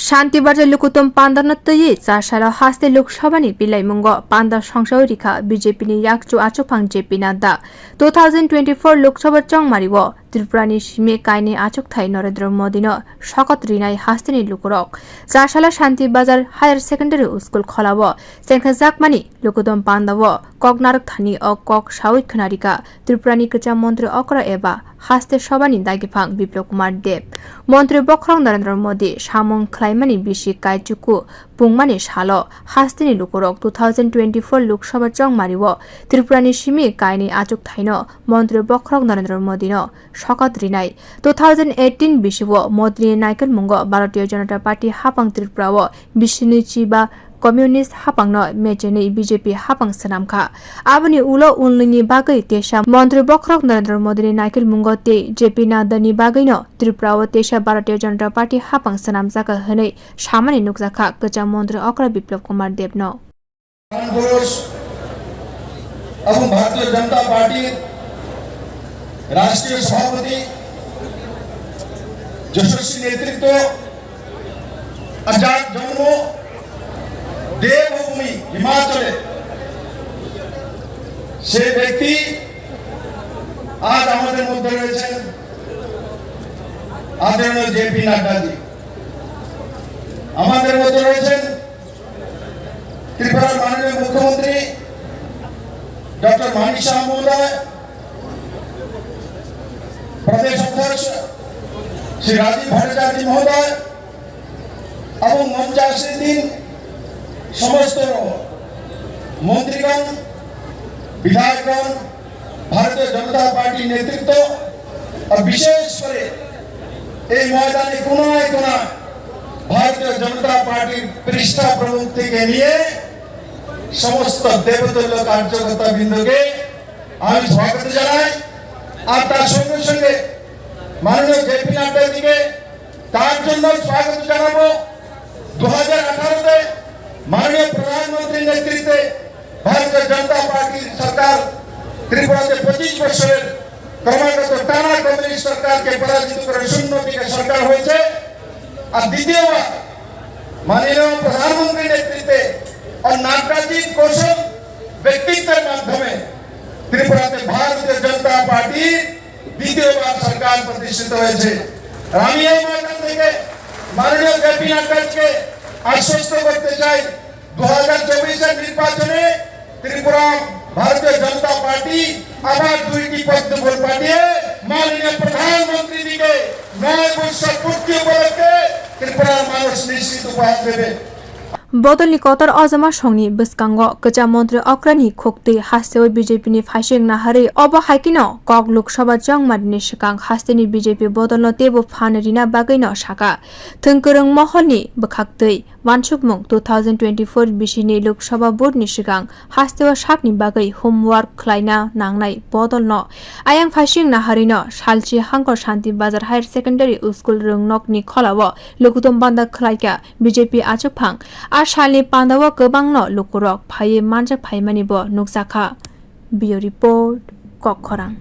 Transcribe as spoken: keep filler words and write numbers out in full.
Shanti Bazar Lukutum Pandano twiwi chasalo haste Lok Sabhani pilaimungo panda songsawi rikha B J P ni yakchu achukphang J P Nadda. Two thousand twenty-four Lok Sabha chongmario Tripura ni simi kainwi achukthai Narendra Modi no sokat rinai hasteni lukurok. Chasalo Shanti Bazar Higher Secondary School kholao chengkhajakmani Lukutum Pandao kok narwk thani o kok sawi khwnarikha Tripura ni kwcham montri okra eba haste sobani dagiphang Biplab Kumar Deb. Montri bokhorok Narendra Modi samung khlaimani bisi kaichuku pungmani salo hasteni lukurok two thousand twenty-four Lok Sabha chongmario Tripura ni simi kainwi achukthaino montri bokhorok Narendra Modi no sokat rinai. Two thousand eighteen bisio Modi ni naikolmungo Bharatiya Janata Party hapang Tripura o bisini chiba Communist hapangno mechenwi B J P hapang swnamkha. Aboni ulo unlini bagwi teisa montri bokhorok Narendra Modi ni naikolmungo tei J P Nadda ni bagwino Tripura o teisa Bharatiya Janata Party hapang swnamjakha hwnwi samani nukjakha kwcham montri okra Biplab Kumar Deb no. Purush, এবং ভারতীয় জনতা পার্টির রাষ্ট্রীয় সভাপতি, যশস্বী নেতৃত্ব, আর যার জন্ম দেবভূমি হিমাচলে, সেই ব্যক্তি আজ আমাদের মধ্যে রয়েছেন, আদরণীয় জেপি নাড্ডাজি। আমাদের মধ্যে রয়েছেন ত্রিপুরার মাননীয় মুখ্যমন্ত্রী ডক্টর মানিক সাহা মহোদয়, প্রদেশ অধ্যক্ষ শ্রী রাজীব ভট্টাচার্য মহোদয় এবং মঞ্চে আসীন সমস্ত মন্ত্রীগণ, বিধায়কগণ, ভারতীয় জনতা পার্টির নেতৃত্ব, আর বিশেষ করে এই ময়দানে কোনায় কোনায় ভারতীয় জনতা পার্টির পৃষ্ঠা প্রমুখ থেকে নিয়ে সমস্ত দেবতুল্য কার্যকর্তা বৃন্দকে আমি স্বাগত জানাই। আর তার সঙ্গে সঙ্গে মাননীয় জেপি নাড্ডাজিকে তার জন্য স্বাগত জানাবো। দু হাজার আঠারোতে মাননীয় প্রধানমন্ত্রীর নেতৃত্বে ভারতীয় জনতা পার্টির সরকার ত্রিপুরাতে পঁচিশ বছরের ক্রমাগত টানা কমিউনিস্ট সরকারকে পরাজিত করে শূন্য থেকে সরকার হয়েছে। আর দ্বিতীয়বার মাননীয় প্রধানমন্ত্রীর নেতৃত্বে ও নাড্ডাজির কৌশল ব্যক্তিত্বের মাধ্যমে ত্রিপুরাতে ভারতীয় জনতা পার্টি দ্বিতীয়বার সরকার প্রতিষ্ঠিত হয়েছে। আর আমি এই ময়দান থেকে মাননীয় জেপি নাড্ডাজিকে আশ্বস্ত করতে চাই, দু হাজার চব্বিশের নির্বাচনে ত্রিপুরা ভারতীয় জনতা পার্টি আবার দুইটি পদ্মফুল পাঠিয়ে মাননীয় প্রধানমন্ত্রীজিকে নয় বছর পূর্তি উপলক্ষে ত্রিপুরার মানুষ নিশ্চিত উপহার দেবে। Bodolni kotor ojama songni bwskango kwcham montri okrani khuktwi hasteo B J P ni phaising naharwi obo hai kheno kok Lok Sabha chongmarini swkang hasteni B J P bodolno teibo phan rina bagwino saka. Thwngkwrwng moholni bwkhaktwi wansukmung two thousand twenty-four bisini Lok Sabha vote ni swkang hasteo sakni bagwi homework khlaina nangnai bodolno ayang phaising naharwino salchi hangkor Shanti Bazar Higher Secondary School rwngnokni kholao Lukutum Panda khlaikha B J P achukphang. A salni pandao kwbangno lukurok phaiwi manjak phaimanibo nukjakha. Bureau Report, Kokkhorang.